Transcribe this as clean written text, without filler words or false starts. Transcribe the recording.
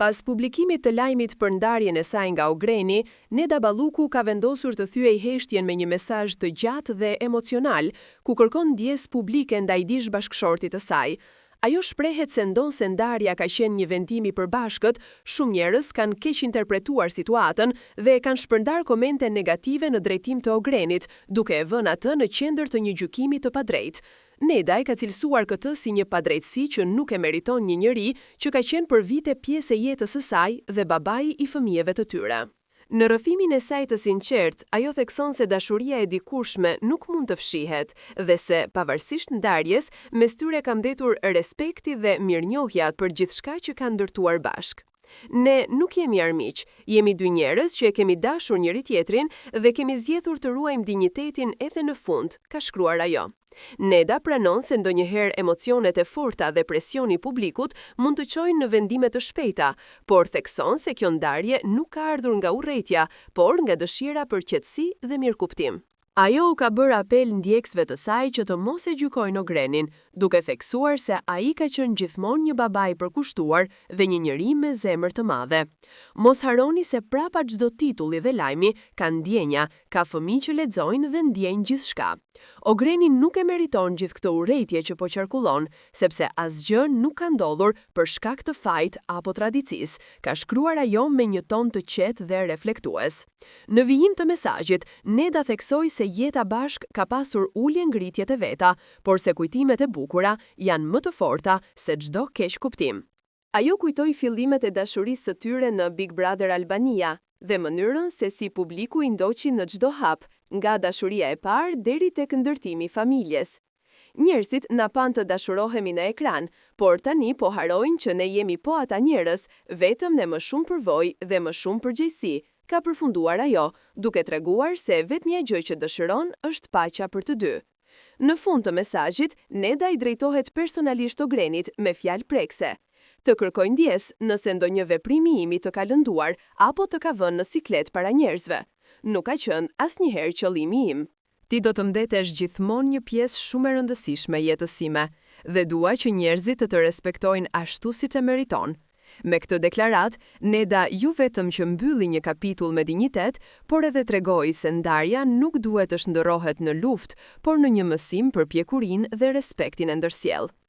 Pas publikimit të lajmit për ndarjen e saj nga Ogreni, Neda Balluku ka vendosur të thyejë heshtjen me një mesazh të gjatë dhe emocional, ku kërkon ndjesë publike ndaj ish-bashkëshortit të saj. Ajo shprehet se ndonëse ndarja ka qenë një vendim i përbashkët, shumë njerëz kanë keqinterpretuar situatën dhe kanë shpërndarë komente negative në drejtim të Ogrenit, duke e vënë atë në qendër të një gjykimi të padrejtë. Neda e ka cilësuar këtë si një padrejtësi që nuk e meriton një njeri që ka qenë për vite pjesë e jetës së saj dhe babai i fëmijëve të tyre. Në rrëfimin e saj të sinqertë, ajo thekson se dashuria e dikurshme nuk mund të fshihet dhe se, pavarësisht ndarjes, mes tyre ka mbetur respekti dhe mirënjohja për gjithçka që kanë ndërtuar bashkë. Ne nuk jemi armiq, jemi dy njerëz që e kemi dashur njëri-tjetrin dhe kemi zgjedhur të ruajmë dinjitetin edhe në fund, ka shkruar ajo. Neda pranon se ndonjëherë emocionet e forta dhe presioni i publikut mund të çojnë në vendime të shpejta, por thekson se kjo ndarje nuk ka ardhur nga urrejtja, por nga dëshira për qetësi dhe mirëkuptim. Ajo u ka bërë apel ndjekësve të saj që të mos e gjykojnë Ogrenin, duke theksuar se ai ka qenë gjithmonë një baba i përkushtuar dhe një njeri me zemër të madhe. Mos harroni se prapa çdo titulli dhe lajmi ka ndjenja, ka fëmijë që lexojnë dhe ndjejnë gjithçka. Ogreni nuk e meriton gjithë këtë urrejtje që po qarkullon, sepse asgjë nuk ka ndodhur për shkak të fajit apo tradicisë, ka shkruar ajo me një ton të qetë dhe reflektues. Në vijim të mesazhit, Neda theksoi se jeta bashkë ka pasur ulje-ngritjet e veta, por se kujtimet e bukura janë më të forta se çdo keqkuptim. Ajo kujtoi fillimet e dashurisë së tyre në Big Brother Albania dhe mënyrën se si publiku i ndoqi në çdo hap, nga dashuria e parë deri tek ndërtimi i familjes. Njerëzit na panë të dashurohemi në ekran, por tani po harrojnë që ne jemi po ata njerëz, vetëm me më shumë përvojë dhe më shumë përgjegjësi, ka përfunduar ajo, duke treguar se e vetmja gjë që dëshiron është paqja për të dy. Në fund të mesazhit, Neda i drejtohet personalisht Ogrenit me fjalë prekëse. Të kërkoj ndjesë nëse ndonjë veprim i imi të ka lënduar apo të ka vënë në siklet para njerëzve. Nuk ka qenë asnjëherë qëllimi im. Ti do të mbetesh gjithmonë një pjesë shumë e rëndësishme e jetës sime dhe dua që njerëzit të të respektojnë ashtu siç e meriton. Me këtë deklaratë, Neda jo vetëm që mbylli një kapitull me dinjitet, por edhe tregoi se ndarja nuk duhet të shndërrohet në luftë, por në një mësim për pjekurinë dhe respektin e ndërsjellë.